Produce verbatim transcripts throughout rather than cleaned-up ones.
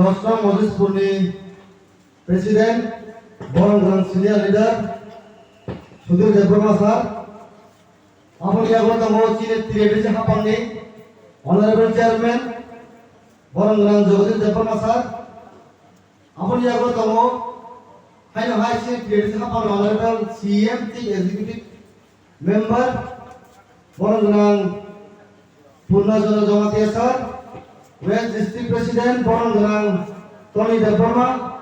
Kosto Mojlispurni President, borok rang senior leader, Sudhir Debbarma sir, aboni yago tongo chini T D C hapangni Honorable Chairman, borok rang Jagadish Debbarma sir, aboni yago tongo haino hai chini T D C hapangni Honorable C M Chief Executive Member, borok rang Purna Jona Jamatia sir, West District President, borok rang Tony Debbarma,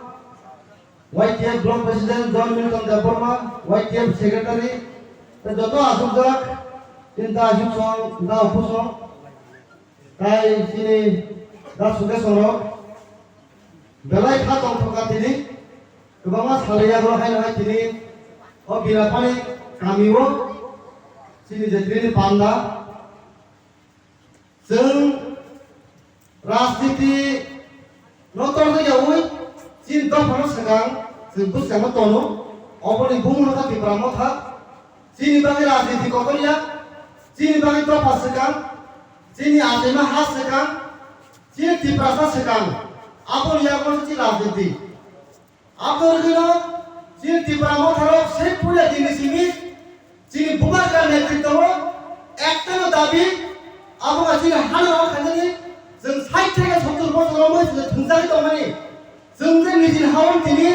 Y T F Block President John Milton Debbarma, Y T F Secretary, tei joto asukjak, chini da asuk-song, da opusong, tei chini da sukesongrok, belai kha tongthokha tini, kwbangma salai yago haino hai tini, o Birapani kamio, chini je tini panda, Chwng rajniti no torjak yaui chini dophano swkang chwng bwskango tono, oboni bumung wngkha Tipra Motha. Chini bagwi rajniti kotor ya, chini bagwi dopha swkang, chini achaima ha swkang, chini Tiprasa swkang, aboni yago chini rajniti. Aboni rwgwino chini Tipra Motharok se puila dini simi chini Bubagra netritwo o ektano dabi, abo ba chini hano rok khainani chwng sait theke sottor bochor romwi chwng thwngjagwi tongmani. Chwng je nijini haon tini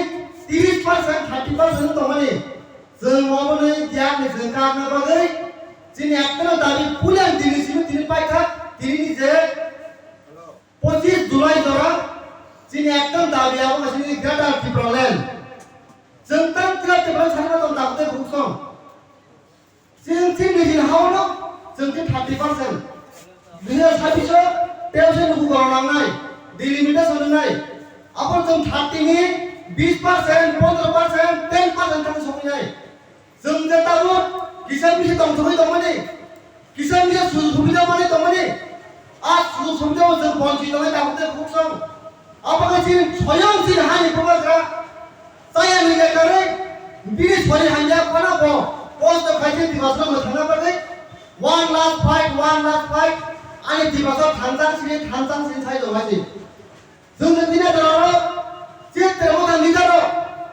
tris percent, thirty percent tongmani. Chwng oboni yakni chwng karna bagwi chini ektano dabi puila dini simi tini paikha, tini ni je Pochis July jora chini ekdom dabi abo chini Greater Tipraland. Chwng tang Greater Tipraland sani tong dabi tei buksong. Chwng chini nijini haono chwng chini thirty percent. Dui hazar sabbish o tei se nugu gorok nangnai, delimitation wngnai. Abo chwng thirty ni bis percent, pondro percent, ten percent thang soknai. Chwng je tabuk kisa misa tongthogwi tongmani, kisa misa sujug subida manwi tongmani, a sujug subida o chwng bonchit tongnai tabuk tei bukhuk song. Abo khe chini soyong chini hani bubagra chaya ni lekarwi bini sori hamya phano bo kosto khaise Tiprasa mwthangna bagwi one last fight, one last fight ani Tiprasa thansa sini, thansa sini sai tongmani. Chwng tini jora ro, chini termo ta leader ro,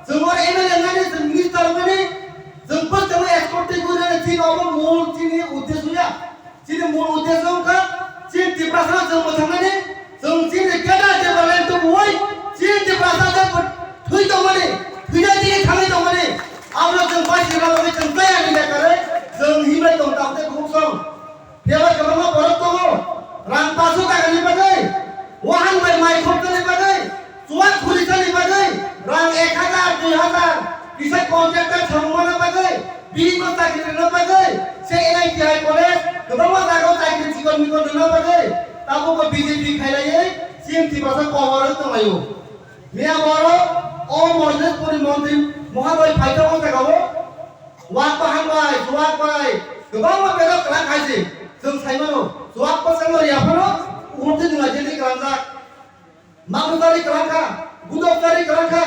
chwng o M L A nani, chwng minister nani, chwng bwskango escort tei guri nani, chini obo mul chini uddesho ya. Chini mul uddesho wngkha chini Tiprasa no chwng mwthang nani, chwng chini keda Tipraland tubui, chini Tiprasa no thwi tongmani, thwinai chini thangwi tongmani. Abono chwng bai chini rwgwi chwng tayar ni lekarwi chwng himlai tong tabuk tei bukhuk song. Phiya ba kwbangma borok tongo, rang paso takani bagwi, wahan bai mai khoptani bagwi, chuwak khuri chani bagwi, rang ek hazar, dui hazar, kisa contractor samung mana bagwi, bini no chakri rwna bagwi, se N I T I college, kwbangma jaga o chakri chikon mikon rwna bagwi, tabukbo B J P khailaiwi, chini Tiprasa koborwi tonglaio. Miya borok o Mojlispurni montri Mohabai phaikha o jagao, Chuwak bahan bai, chuwak bai, kwbangma bedok kwlak hai se. Chwng sai mano, chuwak bwskango riya phano, umurtwi nwng lai jeni kwlangjak. Maknukjari kwlangkha, gudokjari kwlangkha.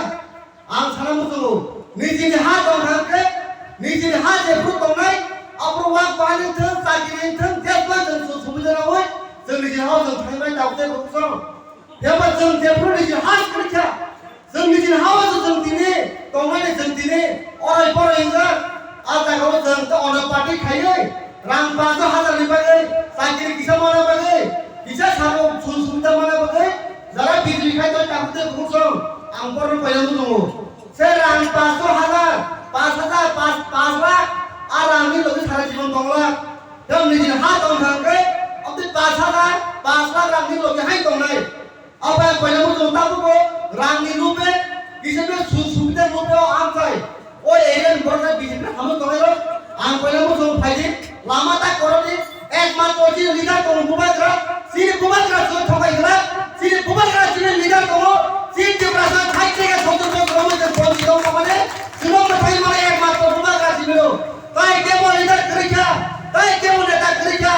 Ang sana muchungo, nijini ha tongkha hwnkhe, nijini ha jephru tongnai, aphuru wak bahan wngthwng, chakiri wngthwng, jebla chwng chwng subida naui, chwng nijini ha-o chwng thangwi mani tabuk tei bukhuk song. Phiya ba chwng jephru nijini ha kwrwikha, Chwng nijini ha-o se chwng tini tongmani chwng tini orai porai wngjak. A jagao chwng tei ono party khaiwi rang paanch hajar ni bagwi chakiri kisa mana bagwi, kisa samung sujug subida mana bagwi jara B J P khai tei tabuk tei bukhuk song ang borokno paina nuknungo. Se rang paanch hajar, paanch hajar, paanch, paanch lakh a rangni logi sara jibon tong lakh. Tei nijini ha tongkha hwnkhe aboni paanch hajar, paanch lakh rangni logi hai tongnai. Abo ang koina muchung tabukbo rangni rupe, kisa khe su-, subida rupe o amchai. O area ni borok B J P hamwi tongnai rok. Ang koina muchung phaidi, lama ta korokdi, ekmatro chini leader tongo Bubagra, chini Bubagra chwng thokai gra, chini Bubagra chini leader tongo, chini Tiprasa thai theke sottor bochor romwi chwng bonchit tong tongmani, chwng mwthai mani ekmatro Bubagra chini rw. Tai kebo leader kwrwi kha, tai kebo neta kwrwi kha,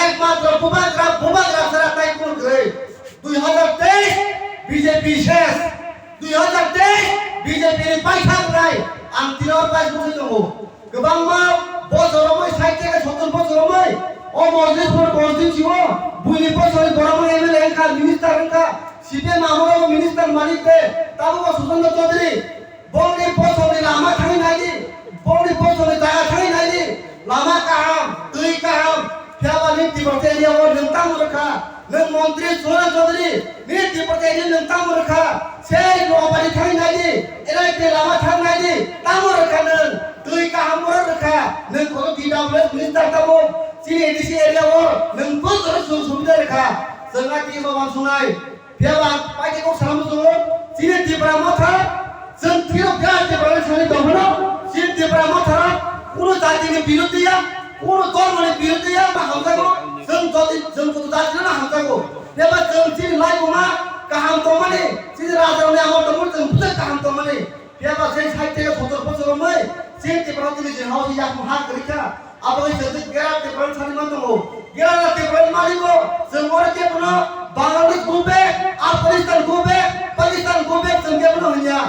ekmatro Bubagra, Bubagra chwra tai kunu kwrwi. Dui hazar teis B J P ses, dui hazar teis B J P ni paithak nai ang tini o paithak se tongo. Kwbangma bochor romwi, sait theke sottor bochor romwi o Mojlispur constituency o buini bochorni borok no M L A wngkha, minister wngkha, C P M amolo minister manik de, tabuk o Sushanta Chaudhary, bongni bosongni lama thangwi naidi, bongni bosongni jaga thangwi naidi, lama kaham, twi kaham, phiya ba nini Tiprasa area o nwng tamo rwkha, nwng montri Sushanta Chaudhary, nini Tiprasa area nwng tamo rwkha, sei Noabari thangwi naidi, erai tei lama thang naidi, tamo rwkha nwng, twi kaham borok rwkha, nwng kono D W S minister tamo, chini A D C area o nwng bosongni sujog subida rwkha, chwng a twi ma wansuknai. Phiya ba paikhe kok sana muchungo, chini Tipra Motha, chwng thwirok phiya Tipra ni sani tongphano, chini Tipra Motha, kuno jatini birodhi ya, kuno dhormoni birodhi ya, ma hamjago, chwng jati, chwng joto jatino hamjago. Phiya ba chwng chini laibuma kaham tongmani, chini rajarokni amol tongmani, chwng bwswk kaham tongmani. Phiya ba sei sait theke sotor bosor romwi, chini Tipra tini je hao se yakung ha kwrwi kha. Abo hai chwng Greater Tipraland sani man tongo. Greater Tipraland mani bo chwng oro khe bono Bangladesh go back, Afghanistan go back, Pakistan go back chwng khe bono hwnya.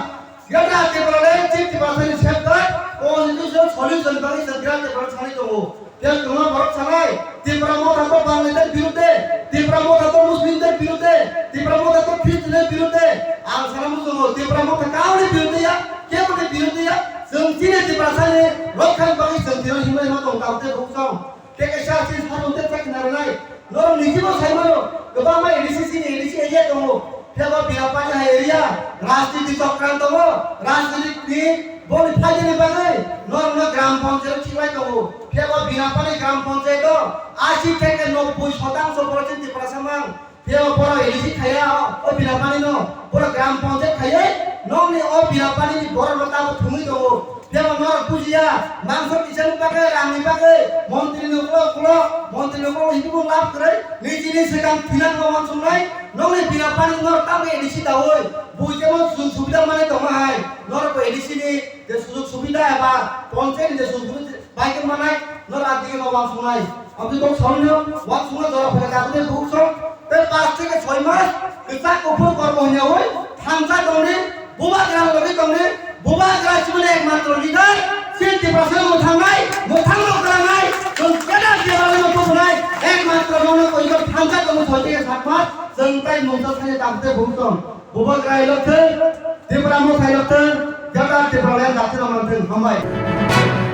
Greater Tipraland chini Tiprasani safeguard, constitutional solution bagwi chwng Greater Tipraland sani tongo. Tei kwbangma borok sanai, Tipra Motha to Bangladesh birudde, Tipra Motha to Muslim der birudde, Tipra Motha to Christian der birudde. Ang sana muchungo, Tipra Motha kauni birudde ya, keboni birudde ya, chwng chini Tiprasani rokha bagwi chwng tino himlai ma tong tamo tei buksong. Tei kaisa chini satung tei chakhi narwknai. Norok niji bo sai mano, kwbangma A D C chini A D C area tongo. Phiya bo Binapani hai area, rajniti chokran tongo, rajniti ni boni phaidani bagwi norokno gram panchayat khiklai tongo. Phiya bo Binapani gram panchayat o asi theke nobboi shotangsho borok chini Tiprasa mang. Phiya bo borok A D C khaiya o, o Binapani no, borok gram panchayat khaiwi nokni o Binapani ni borok no tamo thumwi tongo. Phiya bo norok bujiya, mangso kisa ni bagwi, rang ni bagwi, montri ni ulo ulo, montri ni ulo himwi bo lab kwrwi, niji ni swkang thwilang bo wansuknai, nokni Binapani norok tamo A D C daui, buijamo sujog subida manwi tongma hai, norok bo A D C ni je sujog subida eba panchayat ni je sujog subida bai khe manai, norok a dige ma wansuknai. Aboni kok saui no, wansukna jora phaikha, tabuk tei bukhuk song, tei pas theke soi mas, kwchak kuphur kormo hwnyaui, thansa tongni, bubagra logi tongni, bubagra chiboni ekmatro leader, chini Tiprasa mwthangnai, mwthangno kwlangnai, chwng keda jebani no tubunai, ekmatro nono koibo thansa tongo soi theke sak mas, chwng tai mungsa thani tabuk tei bukhuk song. Bubagra ilok thung, Tipra Motha ilok thung, jata Tipraland jati rok man thung, hambai.